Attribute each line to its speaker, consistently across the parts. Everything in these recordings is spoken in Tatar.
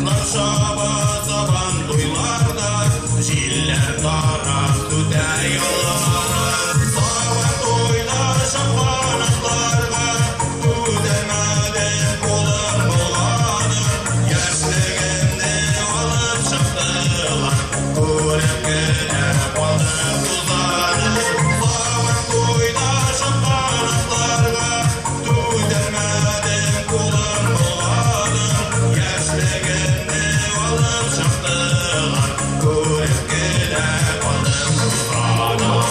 Speaker 1: Атлар чаба сабан туйларда, җилләр тарап сүтә ялларын. Сабан туйда чапкан атларга түзәлмәдем, кулым болгадым. Яшьлегемне алып чыктылар, күреп кенә калдым тузанын. Сабан туйда чапкан атларга түзәлмәдем, кулым болгадым. Яшьлегемне алып чыктылар, күреп кенә калдым тузанын.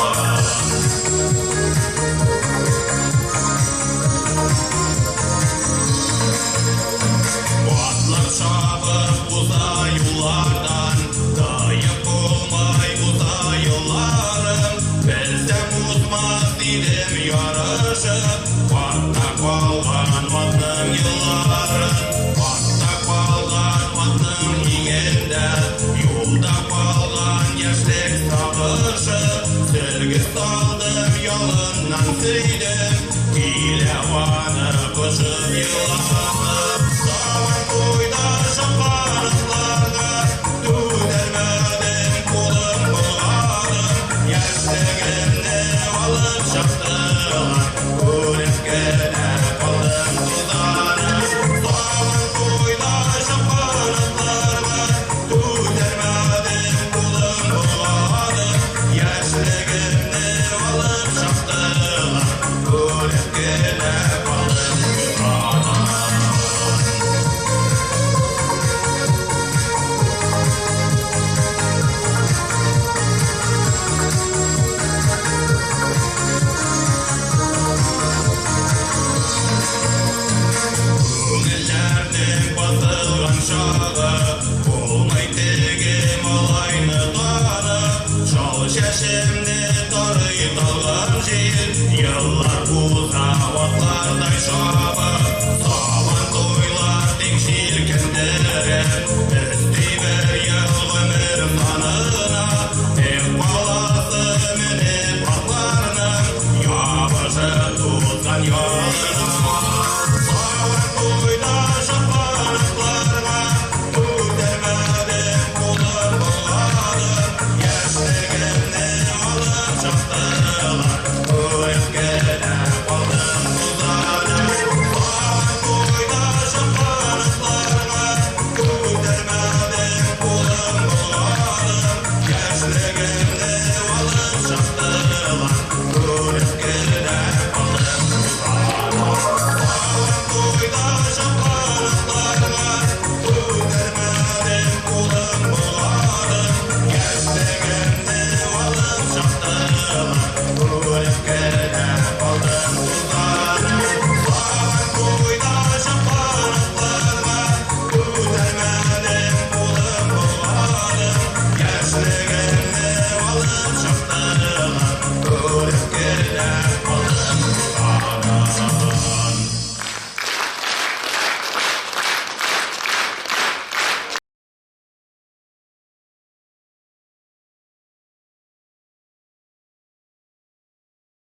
Speaker 1: Атлар чабып уза юллардан, таеп булмай уза елларым. Белсәм узмас идем ярышып, артта калган атның елларын. Артта калган атның иңендә, юлда калган яшьлек сагышы. Сөлге салдым, ялыннан сөйдем, килә аны кочып еллары. Сабан туйда чапкан атларга түзәлмәдем, кулым болгадым. Яшьлегемне алып чыктылар, күреп кенә калдым тузанын. Сабан туйда чапкан атларга түзәлмәдем, кулым болгадым. Яшьлегемне алып чыктылар, күреп кенә калдым тузанын. Күңелләрнең басылган чагы, булмый теге малайны танып. Чал чәчемне тарый талгын җил, еллар уза атлардай чабып. Сабан туйлар тиң җилкендереп,